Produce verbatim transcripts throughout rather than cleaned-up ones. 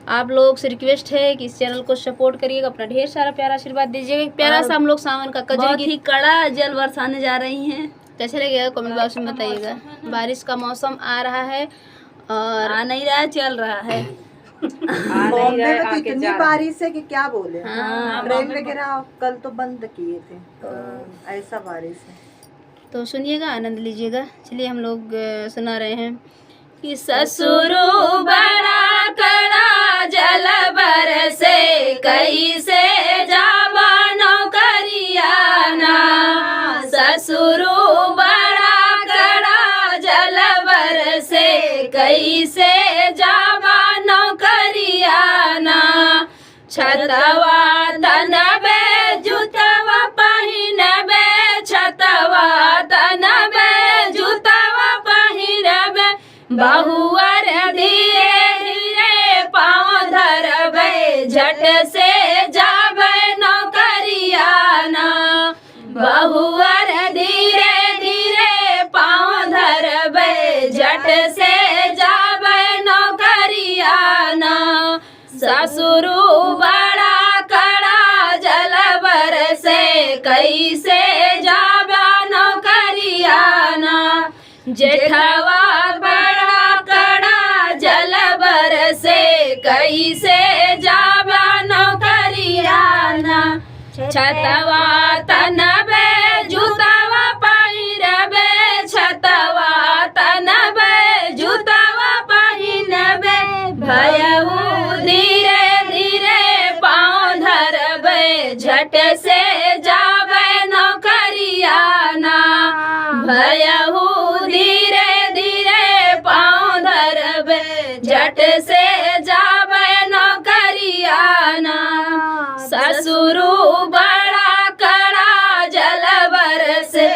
आप लोग से request है कि इस channel को support करिएगा, अपना ढेर सारा प्यारा आशीर्वाद दीजिएगा। प्यारा और सा हम लोग सावन का कजरी बहुत गीत ही कड़ा जल बरसाने जा रही हैं। कैसे लगेगा comment box में बताइएगा। बारिश का मौसम आ रहा है और आ नहीं रहा है, चल रहा है। आ नहीं बॉम्बे रहा है, में तो आके इतनी जा रहा है। बारिश है कि क्या बोले। हाँ। हाँ, ट्रेन बॉम्बे में वगैरह कल तो बंद किए थे, तो हाँ। ऐसा बारिश है। तो सुनिएगा, आनंद लीजिएगा। चलिए हम लोग, अ, सुना रहे हैं कि ससुरु बड़ा कड़ा जल बरसे, कैसे जाबा नौकरिया ना। ससुरु बड़ा कड़ा जल बरसे, कैसे जाबा नौकरिया ना। छतवा तनबे, जुतवा पहिनबे, छतवा तनबे, जुतवा पहिनबे। बहुअर धीरे धीरे पाँव धरबे, झट से जाबे नौकरिया ना। बहुअर धीरे धीरे पाँव धरबे, झट से जाबे नौकरिया ना। ससुरु बड़ा कड़ा जल बरसे, कैसे जाबा नौकरिया ना। जेठवा बड़ा कड़ा जल बरसे, कैसे जाबा नौकरिया ना। छतवा तनबे, जुतवा पहिरबे, छतवा तनबे, जुतवा पहिनबे। भयहू धीरे धीरे पाँव धरबे, झट से जाबे नौकरिया ना। भयहू धीरे धीरे पाँव धरबे, झट से जाबे नौकरिया ना। ससुरु बड़ा कड़ा जल बरसे,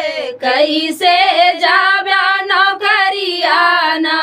कैसे जाबा नौकरिया ना।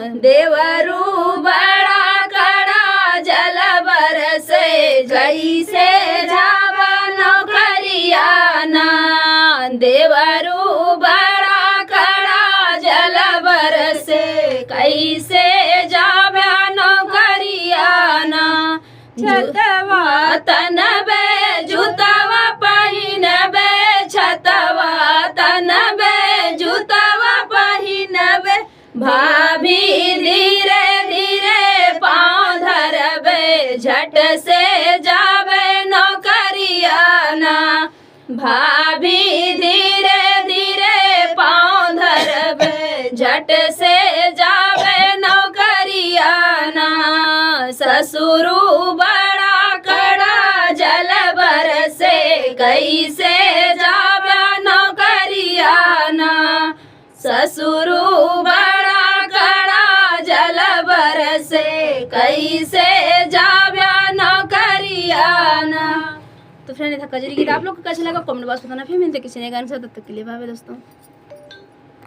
देवरू बड़ा कड़ा जल बरसे, कैसे जाबा नौकरिया ना। देवरू बड़ा कड़ा जल बरसे, कैसे जाबा नौकरिया ना। छतवा तनबे, जुतवा पहिनबे, छतवा तनबे, जुतवा पहिनबे। भाभी धीरे धीरे पाँव धरबे, झट से जाबे नौकरिया ना। भाभी धीरे धीरे पाँव धरबे, झट से जाबे नौकरिया ना। ससुरु बड़ा कड़ा जल बरसे, कैसे जाबे नौकरिया ना। ससुरु बड़ा कड़ा जल बरसे, कैसे जाबे नौकरिया ना। तो friend, ये था कजरी गीत। आप लोग को कैसे लगा, comment box में बताना। फिर मिलते किसी नए गाने के साथ, तब तक के लिए bye bye दोस्तों।